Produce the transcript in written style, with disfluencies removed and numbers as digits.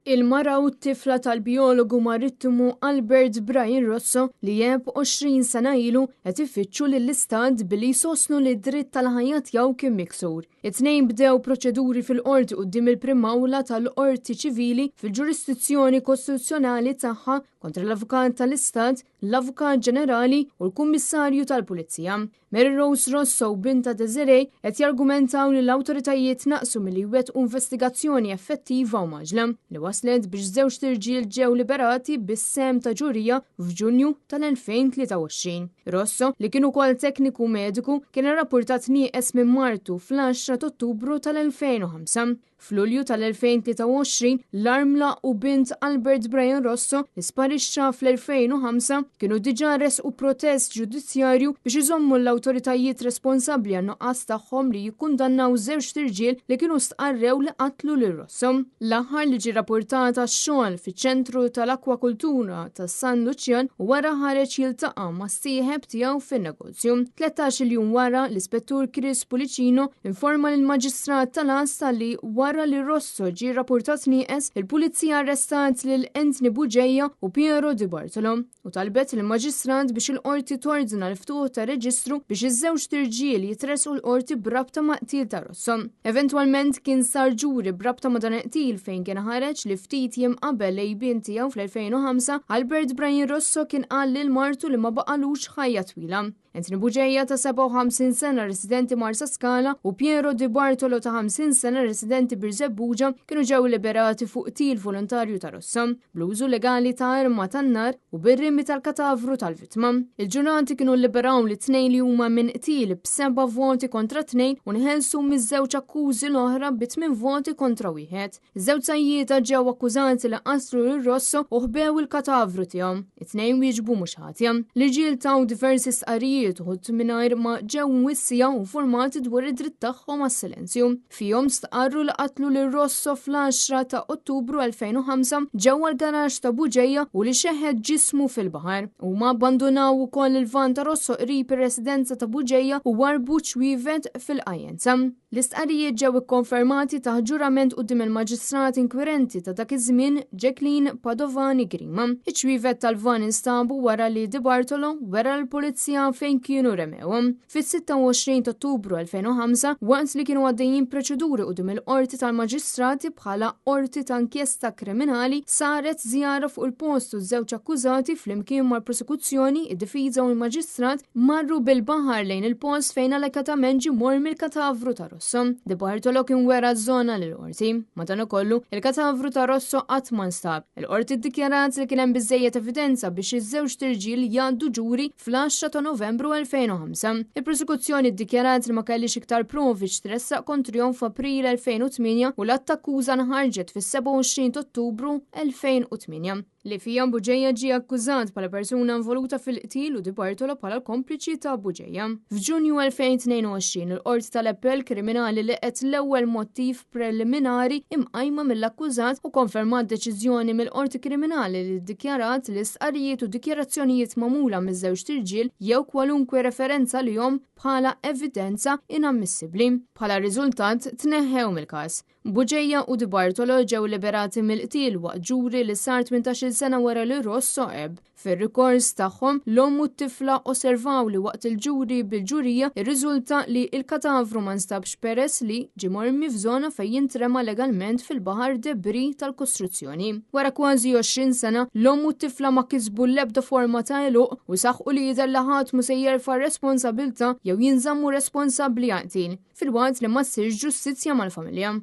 Il-mara u t-tifla tal-bijologu marittimu Albert Brian Rosso li għeb 20 sena ilu qed ifittxu lill-Istat billi jsostnu li d-dritt tal-ħajja tiegħu kien miksur. It-tnejn bdew proċeduri fil-qorti quddiem il-Prim'Awla tal-Qorti Ċivili fil-ġurisdizzjoni kostituzzjonali tagħha kontra l-Avukat tal-Istat, l-Avukat Ġenerali u l-Kummissarju tal-Pulizija. Mary Rose Rosso u bintha Desiree qed jargumentaw li l-awtoritajiet naqsu milli jwettqu investigazzjoni effettiva u mgħaġġla, li wasslet biex żewġt irġiel ġew liberati bis-sehem ta' ġurija f'Ġunju tal-2023. Rosso, li kien ukoll tekniku mediku, kien irrappurtat nieqes minn martu fl-10 t'Ottubru tal-2005. F'Lulju tal-2023, l-armla u bint Albert Brian Rosso, li sparixxa fl-2005, kienu diġà ressqu protest ġudizzjarju biex iżommu l-awtoritajiet responsabbli għan-nuqqas tagħhom li jikkundannaw żewġt irġiel li kienu stqarrew li qatlu lil Rosso. L-aħħar li ġie rappurtat għax-xogħol fiċ-ċentru tal-akkwakultura ta' San Luċjan u wara ħareġ jiltaqa' mas-sieħeb tiegħu fin-negozju. 13-il jum wara, l-Ispettur Chris Pullicino informa lill-Maġistrat tal-Għassa li wara li Rosso ġie rrappurtat nieqes, il-Pulizija arrestat lil Anthony Bugeja u Piero Di Bartolo u talbet lill-Maġistrat biex il-Qorti tordna l-ftuħ ta' reġistru biex iż-żewġt irġiel jitressqu l-Qorti b'rabta ma' qtil ta' Rosso. Eventwalment kien sar ġuri b'rabta ma' dan il-qtil fejn kien ħareġ li ftit jiem qabel l-għejbien tiegħu fl-2005, Albert Brian Rosso kien qal lil martu li ma baqalux ħajja twila. Anthony Bugeja ta' 57 sena residenti Marsaskala u Piero Di Bartolo ta' 50 sena residenti Birżebbuġa kienu ġew liberati fuq qtil volontarju ta' Rosso, bl-użu legali ta' arma tan-nar u bir-rimi tal-katavru tal-vittma. Il-ġurati kienu lliberaw lit-tnejn li huma minn qtil b'seba' voti kontra tnejn u nħelsu miż-żewġ akkużi l-oħra bi tmien voti kontra wieħed. Iż-żewġ sajjieda ġew akkużati li qatlu lil Rosso u ħbew il-katavru tiegħu. It-tnejn wieġbu mhux ħatja. L-irġiel taw diversi stqarrijiet uħud mingħajr ma ġew mwissija u informati dwar id-dritt tagħhom għas-silenzju. Fihom stqarru li qatlu lil Rosso fl-10 ta' Ottubru 2005 ġewwa l-garaxx ta' Buġeja u li xeħet ġismu fil-baħar. Huma abbandunaw ukoll il-van ta' Rosso qrib ir-residenza ta' Buġeja u warrbu ċwievet fil-qajjenza. L-istqarrijiet ġew ikkonfermati taħt ġurament quddiem il-Maġistrat inkwirenti ta' dak iż-żmien Jacqueline Padovani Grima. Iċ-ċwievet tal-van instabu wara li Di Bartolo wera lill-Pulizija fejn kienu remewhom. Fis-26 ta' Ottubru 2005, waqt li kienu għaddejjin proċeduri quddiem il-Qorti tal-Maġistrati bħala Qorti ta' Inkjesta Kriminali, saret żjara fuq il-post u ż-żewġ akkużati flimkien mal-Prosekuzzjoni, id-Difiża u l-Maġistrat Marru bil-baħar lejn il-post fejn allegatament ġie mormi l-katavru ta' Rosso. Di Bartolo kien wera ż-żona lill-qorti. Madankollu, il-katavru ta' Rosso qatt ma nstab. Il-qorti ddikjarat li kien hemm biżżejjed evidenza biex iż-żewġt irġiel jgħaddu ġuri fl-10 ta' Novembru 2005. Il-prosekuzzjoni ddikjarat li ma kellhiex iktar provi x'tressaq kontrihom f'April 2008 u l-att t'akkuża nħarġet fis-27 t'Ottubru 2008. Li fiha Bugeja ġie akkużat bħala persuna involuta fil-qtil u Di Bartolo bħala l-kompliċi ta' Bugeja. F'Ġunju 2022, il-Qorti tal-Appell Kriminali laqgħet l-ewwel motiv preliminari imqajma mill-akkużat u konfermat deċiżjoni mill-Qorti Kriminali li ddikjarat li stqarrijiet u dikjarazzjonijiet magħmula miż-żewġt irġiel jew kwalunkwe referenza għalihom bħala evidenza inammissibbli. Bħala riżultat, tneħħew mill-każ. Bugeja u Di Bartolo ġew liberati mill-qtil waqt ġuri li sar 18-il sena wara li Rosso għeb. Fir-rikors tagħhom, l-omm u t-tifla osservaw li waqt il-ġuri bil-ġurija rriżulta li l-katavru ma nstabx peress li ġie mormi f'żona fejn jintrema legalment fil-baħar debris tal-kostruzzjoni. Wara kważi 20 sena, l-omm u t-tifla ma kisbu l-ebda forma ta' għeluq u saħqu li jidher li ħadd mhu se jerfa' r-responsabilità jew jinżammu responsabbli għall-qtil. filwaqt li ma ssirx ġustizzja mal-familja.